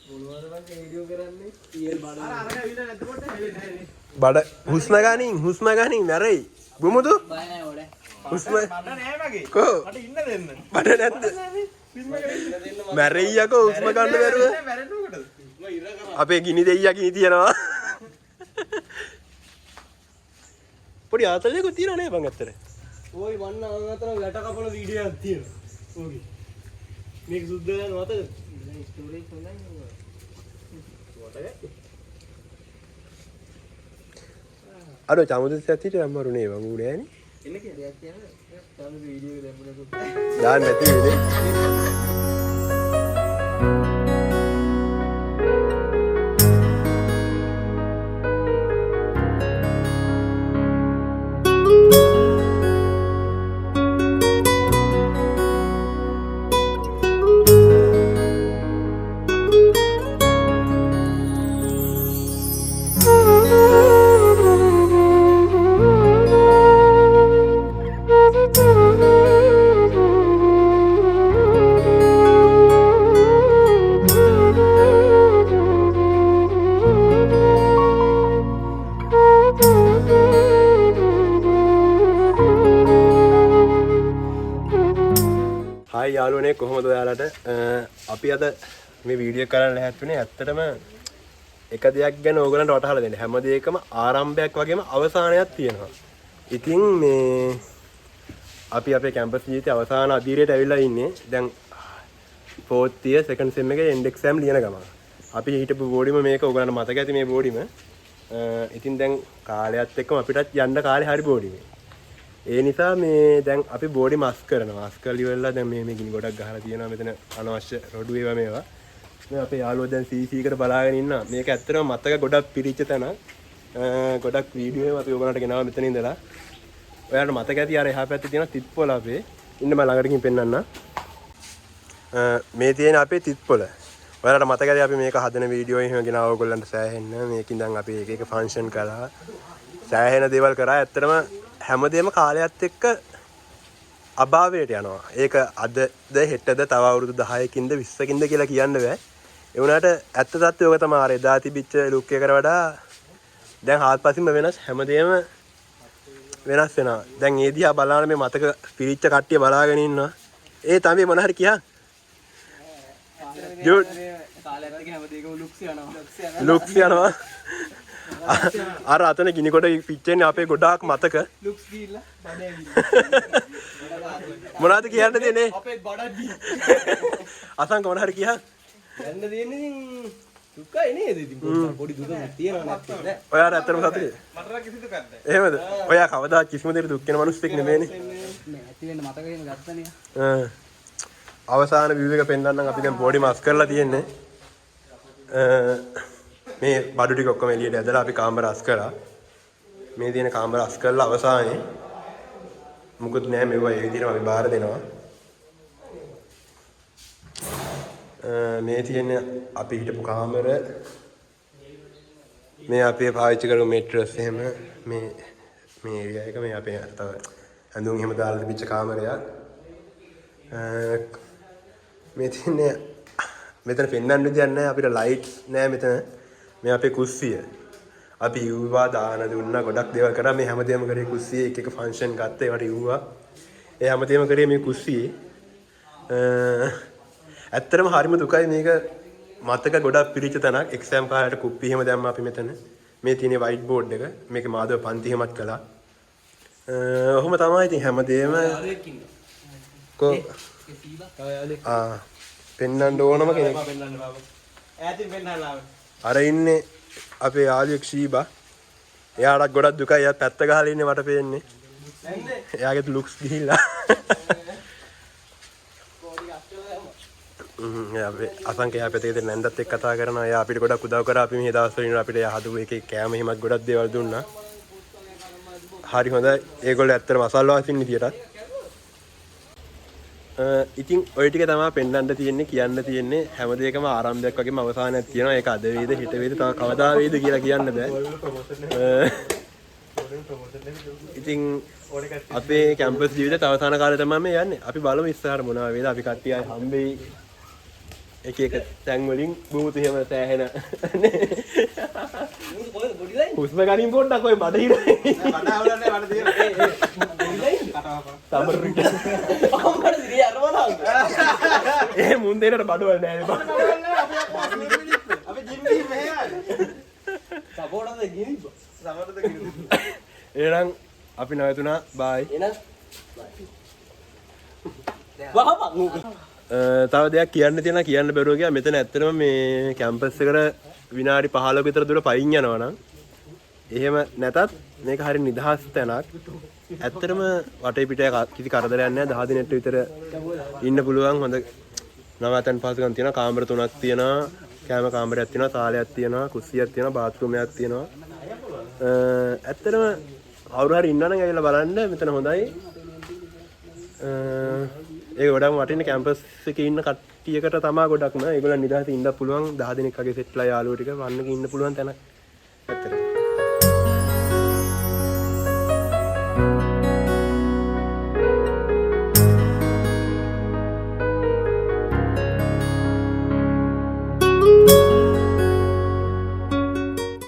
මොනවද බං වීඩියෝ කරන්නේ? ඊයල් බඩ. අර අරක ඇවිල්ලා නැද්ද පොඩ්ඩක්? බඩ හුස්ම ගනින්, හුස්ම ගනින් මැරෙයි. බුමුදු බය නෑ ඔඩ. හුස්ම බඩ නෑ මගේ. කෝ මට ඉන්න දෙන්න. බඩ නැද්ද? මැරෙයි යකෝ හුස්ම ගන්න බැරුව. මැරෙන්න මොකටද? අපේ ගිනි දෙයියා ගිනි තියනවා. පොඩි ආතල්යකුත් තියෙනව නේ බං ඇත්තට. ඔයි වන්න අන් අතර වැට කපන වීඩියෝ එකක් තියෙනවා. ඕකේ. මේක සුද්ධ ගන්න මතකද? දැන් ස්ටෝරේජ් හොඳයි නේද? මතකයි. අර චමුදිත් හිටිය අම්මරු නේ බං ඌ නෑනේ. එන්න කියලා. දෙයක් කියන්න. තාම වීඩියෝ එක දැම්මම දාන්න නැති වෙන්නේ. හායි යාළුවනේ, කොහොමද ඔයාලට? අපි අද මේ වීඩියෝ කරන්න ලැහැත් වුණේ ඇත්තටම එක දෙයක් ගැන ඕගොල්ලන්ට වටහලා දෙන්න. හැම දෙයකම ආරම්භයක් වගේම අවසානයක් තියෙනවා. ඉතින් මේ අපි අපේ කැම්පස් ජීවිතයේ අවසාන අදියරයට ඇවිල්ලා ඉන්නේ. දැන් ෆෝර්ත් ඉයර් සෙකන්ඩ් සෙම් එකේ එන්ඩ් එක්සෑම් ලියන ගමන්. අපි හිටපු බෝඩිම මේක ඕගොල්ලන්ට මතක ඇති මේ බෝඩිම. ඉතින් දැන් කාලයත් එක්කම අපිටත් යන්න කාලේ හරි බෝඩිමේ. ඒ නිසා මේ දැන් අපි බෝඩි මස් කරනවා. මස් කරලා ඉවරලා දැන් මේ මේ ගිනි ගොඩක් ගහලා තියෙනවා මෙතන අනවශ්‍ය රොඩු ඒවා මේවා. මේ අපේ යාළුවෝ දැන් CC එකට බලාගෙන ඉන්නවා. මේක ඇත්තටම මතක ගොඩක් පිරිච්ච තැනක්. ගොඩක් වීඩියෝ ඒවා අපි ඔයගොල්ලන්ට ගෙනාවා මෙතන ඉඳලා. ඔයාලට මතක ඇති අර එහා පැත්තේ තියෙන තිත්පොළ අපේ. ඉන්න මම ළඟට ගිහින් පෙන්නන්නම්. මේ තියෙන අපේ තිත්පොළ. ඔයාලට මතක ඇති අපි මේක හදන වීඩියෝ එහෙම ගෙනාවා ඔයගොල්ලන්ට සෑහෙන්න. මේකින් දැන් අපි එක එක ෆන්ක්ෂන් කළා. සෑහෙන දේවල් කරා. ඇත්තටම හැමදේම කාලයත් එක්ක අභාවයට යනවා. ඒක අදද හෙටද තව අවුරුදු 10කින්ද 20කින්ද කියලා කියන්න බෑ. ඒ වුණාට ඇත්ත තත්ත්වය ඔක තමයි. අර එදා තිබිච්ච ලුක් එකට වඩා දැන් හාත්පසින්ම වෙනස්, හැමදේම වෙනස් වෙනවා. දැන් ඒ දිහා බලාන මේ මතක පිරිච්ච කට්ටිය බලාගෙන ඉන්නවා. ඒ තඹි මොන හරි කියන්. ජූඩ් කාලයත් එක්ක හැම දෙයකම ලුක්ස් යනවා. ලුක්ස් යනවා. අර අතන ගිනි කොට පිච්චෙන්නේ අපේ ගොඩාක් මතක. ලුක්ස් ගිහිල්ලා බඩ ඇවිල්ලා. මොනවද කියන්න තියෙන්නේ? අපේ බඩක් ගිහින්. අසංක මොන හරි කියන්. යන්න තියෙන්නේ ඉතින් දුකයි නේද ඉතින් පොඩි දුකක් තියෙනවා නැත්තේ නෑ. ඔයාට ඇත්තටම සතුටුද? මට නම් කිසි දුකක් නෑ. එහෙමද? ඔයා කවදා කිසිම දෙයකට දුක් වෙන මිනිස්සෙක් නෙමෙයිනේ. නෑ ඇති වෙන්න මතක වෙන ගත්තනේ. ආ. අවසාන විව් එක පෙන්නන්නම්. අපි දැන් බෝඩි මාස්ක් කරලා තියෙන්නේ. මේ බඩු ටික ඔක්කොම එළියට ඇදලා අපි කාමර අස් කරා. මේ තියෙන කාමර අස් කරලා අවසානයේ මුකුත් නෑ මෙව්වා ඒ විදිහටම අපි බාර දෙනවා. මේ තියෙන අපි හිටපු කාමර, මේ අපේ පාවිච්චි කරපු මෙට්‍රස් එහෙම, මේ මේ ඒරියා එක මේ අපේ තව ඇඳුම් එහෙම දාලා තිබිච්ච කාමරයක්. මේ තියෙන්නේ මෙතන පෙන්වන්න විදියක් නෑ අපිට, ලයිට්ස් නෑ මෙතන. මේ අපේ කුස්සිය. අපි යුවා දාන දුන්නා, ගොඩක් දේවල් කරා. මේ හැමදේම කරේ කුස්සියේ. එක එක ෆන්ක්ෂන් ගත්ත ඒවට යුවා. ඒ හැමදේම කරේ මේ කුස්සියේ. ඇත්තටම හරිම දුකයි මේක මතක ගොඩක් පිරිච්ච තැනක්. එක්සෑම් කාලයට කුප්පි එහෙම දැම්මා අපි මෙතන. මේ තියෙන වයිට් බෝඩ් එක. මේක මාධව පන්ති එහෙමත් කළා. ඔහොම තමයි ඉතින් හැමදේම. යාළුවෙක් ඉන්නවා. කො ඒ සීබා. තව යාළුවෙක්. ආ පෙන්නන්න ඕනම කෙනෙක්. පෙන්නන්න බාබා. ඈතින් පෙන්නලා ආව. අර ඉන්නේ අපේ යාළුවෙක් ශීබා. එයාටත් ගොඩක් දුකයි. එයා පැත්ත ගහලා ඉන්නේ මට පේන්නේ. එයාගේ ලුක්ස් ගිහිල්ලා. එයා අපේ අසංක එයා පැත්තේ ඉතින් නැන්දත් එක්ක කතා කරනවා. එයා අපිට ගොඩක් උදව් කරා. අපි මේ දවස්වල ඉන්නවා අපිට එයා හදපු එක එක කෑම එහෙමත් ගොඩක් දේවල් දුන්නා. හරි හොඳයි. ඒගොල්ලෝ ඇත්තටම අසල්වාසීන් විදියටත්. ඉතින් ඔය ටික තමයි පෙන්වන්න තියෙන්නේ, කියන්න තියෙන්නේ. හැම දෙයකම ආරම්භයක් වගේම අවසානයක් තියෙනවා. ඒක අද වේද හෙට වේද තව කවදා වේද කියලා කියන්න බෑ. ඉතින් අපේ කැම්පස් ජීවිතේත් අවසාන කාලේ තමයි මේ යන්නේ. අපි බලමු ඉස්සරහට මොනවා වේද. අපි කට්ටිය ආයේ හම්බෙයි. එක එක තැන් වලින් බුමුතු එහෙම සෑහෙන නේ. මුතු කොහෙද පොඩි ලයින්? හුස්ම ගනින් පොඩ්ඩක් ඔය බඩ හිර. බඩ අවුලන්නේ බඩ තියෙනවා. පොඩි ලයින්? සමරුට. අම්මට සිරිය අරවනවා. ඒ මුන් දෙන්නට බඩවල් නෑ නේ බං. අපි ජිම් ගිහින් මෙහෙ ආවේ. සපෝට්ද ගිහින්. සමහරද ගිහින්. එහෙනම් අපි නවතුණා බයි. එහෙනම් වහපන් ඌ. තව දෙයක් කියන්න තියෙනවා කියන්න බැරුව ගියා. මෙතන ඇත්තටම මේ කැම්පස් එකට විනාඩි 15ක විතර දුර පයින් යනවා නම් එහෙම නැතත් මේක හරි නිදහස් තැනක්. ඇත්තටම වටේ පිටේ කිසි කරදරයක් නෑ. 10 දිනකට විතර ඉන්න පුළුවන් හොඳ නවතන් පහසුකම් තියෙනවා. කාමර තුනක් තියෙනවා. කෑම කාමරයක් තියෙනවා, තාලයක් තියෙනවා, කුස්සියක් තියෙනවා, බාත්රූම් එකක් තියෙනවා. ඇත්තටම කවුරු හරි ඉන්නවා නම් ඇවිල්ලා බලන්න මෙතන හොඳයි. ඒක ගොඩක්ම වටින කැම්පස් එකේ ඉන්න කට්ටියකට තමා ගොඩක්ම ඒගොල්ලන් නිදහසේ ඉන්න පුළුවන් 10 දෙනෙක් වගේ සෙට්ලා යාළුවෝ ටික වන්නක ඉන්න පුළුවන් තැනක් ඇත්තටම.